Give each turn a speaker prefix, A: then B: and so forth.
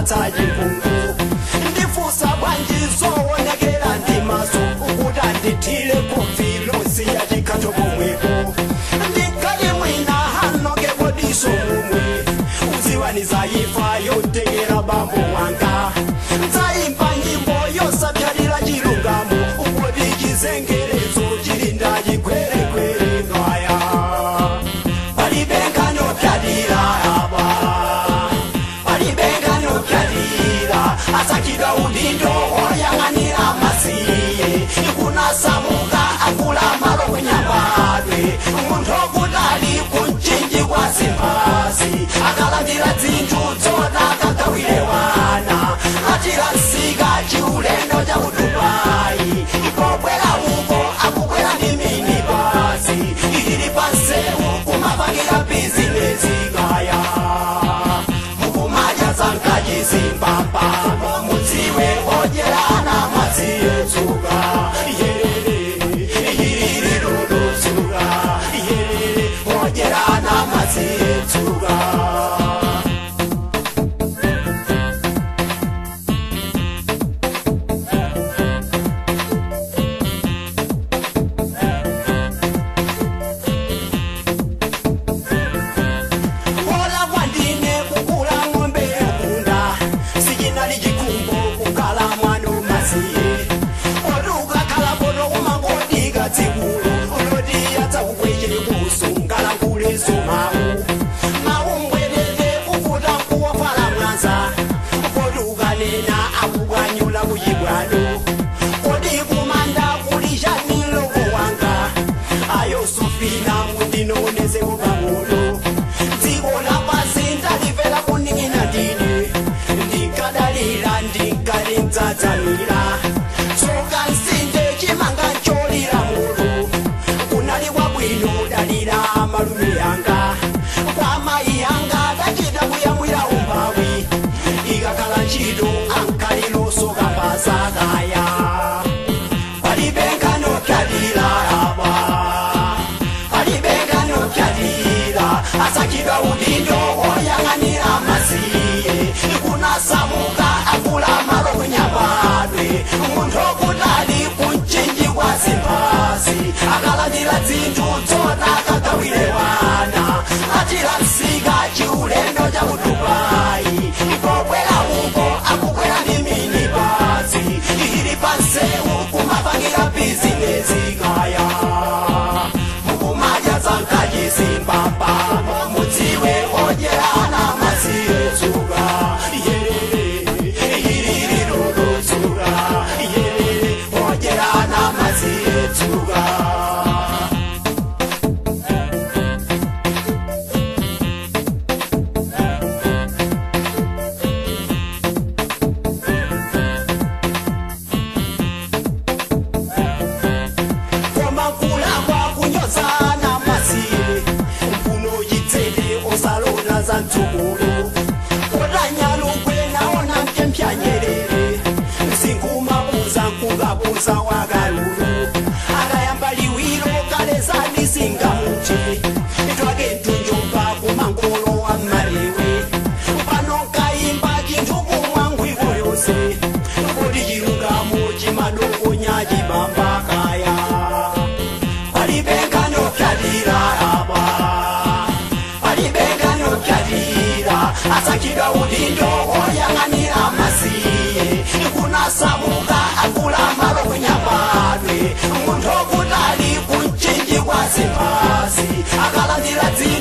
A: Kumapatsa chikungu ndifusa bwanji zoonekera ndi maso kuti andithire kofi losiya chikhacho pomwepo ndikhale mwina hanoke kodiso mumwe uziwani zayifa yotekera bambo wanga nzayimba nyimbo yosapyalira chilungamo ukoti chizengerezo chilinda chikwerekwere ngaya palibenganopyalira apa palibenganopyalira asakidwa udindo oyang'anira masiye ikunasamuka akula malo kunyambadwe munthu okutali kunchinji kwa zimbasi akalandira dzinthu dzota akagawire wana atiransika chiulendo cha ku Dubai ikobwera uko akukwera ndi minibasi ili pansewu kumapangira bizinesi kaya mukumadya zankachizimbamba mudziwe odyerana madzi etsuka yelele ilililolotsuka yelele odyerana madzi etsuka. Kola kwandine kukula ng'ombe yokunda sichinali chikumbo kukhala mwana umasiye oti ukakhala poto kumangodika dzikulo oloti adzakukwechere kusungala nkuleso mawu maumbwerere kuvuta nkuwafala mwanza koti ukanena akubwanyula kuchibwano kodi kumanda kulishani loko wanga ayosofina mundinoneze kupang'ono dziko lapasi ndalipera kuning'ina ndine ndikadalira ndinkalindzadzamira tsoka nsinde chimanga ncholira mulu kunali kwabwino dalira malume yanga kwa mayi yanga dachita kuyamwira umbawi ikakhala ntchito ankalilosoka pasakaya palibenganopyalira apa palibenganopyalira asakidwa udindo oyang'anira masiye ikunasamuka akula malo kunyambadwe munthu okutali kunchinji kwa zimbasi akalandira dzinthu dzota akagawire wana atiransika chiulendo cha ku Dubai ikobwera uko akukwera ndi minibasi ili pansewu kumapangira bizinesi kaya mukumadya zankachizimbamba mudziwe odyerana madzi etsuka yelele ilililolotsuka yelele odyerana madzi etsuka. Koma kulakwa kunyozana masiye mpuno chitsele osalona za mtsogolo otanyalukwe naona mkempya nyerere nsinkumabuza nkukabuza wakalulu akayamba liwiro kalezani singamuti twake ntunjomba kumangolo wa marewe pano nkayimba chinthu kumwangwiko yonse kuti chilungamo chimadokonya chibamba kaya palibenganopyalira apa palibenganopyalira asakidwa udindo oyang'anira masiye ikunasamuka akula malo kunyambadwe munthu okutali kunchinji kwa zimbasi akalandira dzinthu